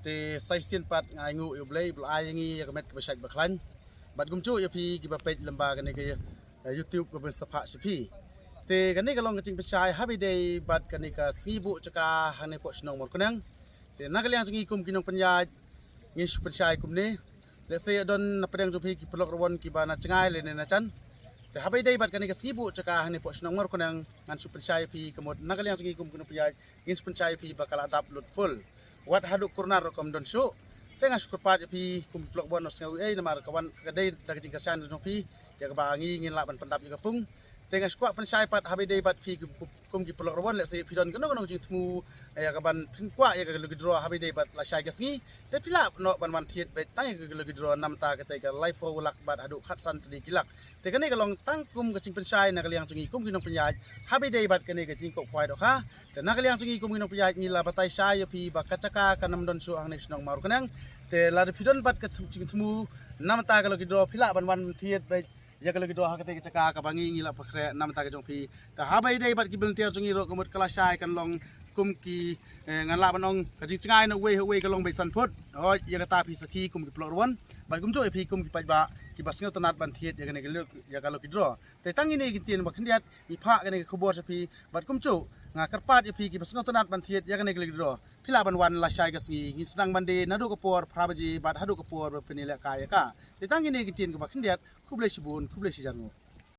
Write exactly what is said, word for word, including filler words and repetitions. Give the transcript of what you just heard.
Te sa shisien pat nga ainguh ïa U Blei ba u la ai ïa ngi ïa ka met kaba shait ba khlaiñ. Bad kumjuh ïa phi kiba peit lyngba kane ka, eh, YouTube kaba sngewbha sha phi. Te kane ka long ka jingpynshai haba ïadei bad kane ka sngi buh jaka hangne hapoh shnong Mawryngkneng. Te na ka liang jong ngi kum ki nongpynïaid ngin shu pynshai kumne. Lehse don na pdeng jong phi ki paralok riewwon kiba na jngai lane na jan. Te haba ïadei bad kane ka sngi buh jaka hangne hapoh shnong Mawryngkneng ngan shu pynshai ïa phi ka mut na ka liang jong ngi kum ki nongpynïaid ngin shu pynshai ïa phi ba ka la dap lut full. Wat haduh corner ruh kam don shuh. Te nga shu kyrpad ïa phi kum ki paralok riewwon, sngewbha ei namar ka wan ka dei da ka jingkyrshan jong phi ïa kaba ngi ngin lah ban pyndap ïa ka pung. Te nga shu kwah pynshai pat haba ïadei bad phi kum, kum ki paralok riewwon, lehse phi don kano kano ka jingthmu ïa kaban pynkwah ïa ka lucky draw haba ïadei bad lashai ka sngi. Te phi lah noh ban wan thied beit tang ïa ka lucky draw namar kata ka laiphew lak bad haduh khatsan tylli ki lak. Te kane ka long tang kum ka jingpynshai na ka liang jong ngi kum ki nongpynïaid haba ïadei bad kane ka jingkoh khwai dohkha. Te na ka liang jong ngi kum ki nongpynïaid ngi la batai shai ïa phi ba ka jaka kan ym don shuh hangne shnong Mawryngkneng. Te lada phi don bad ka thu-, jingthmu namar kata ka lucky draw phi lah ban wan thied beit ïa ka lucky draw ha kata ka jaka kaba ngi ngi la pynkhreh namar kata ka jong phi. Te haba ïadei bad ki volunteer jong ngi ruh ka mut ka lashai kan long kum ki, eh, ngan lah ban ong ka jingjngai na uwei ha uwei ka long beit san phut. Hooid, ïa kata phi sakhi kum ki paralok riewwon bad kumjuh ïa phi kum ki paidbah kiba sngewtynnat ban thied ïa kane ka lu-, ïa ka lucky draw. Te tang ine ki ktien ba khyndiat ngi phah kane ka khubor sha phi bad kumjuh nga kyrpad ïa phi kiba sngewtynnat ban thied ïa kane ka lucky draw phi lah ban wan lashai ka sngi, ngi sdang ban die naduh ka por phra baje bad haduh ka por ba phin ïalehkai ïa ka. Te tang ine ki ktien kiba khyndiat, khublei shibun, khublei shihajar nguh.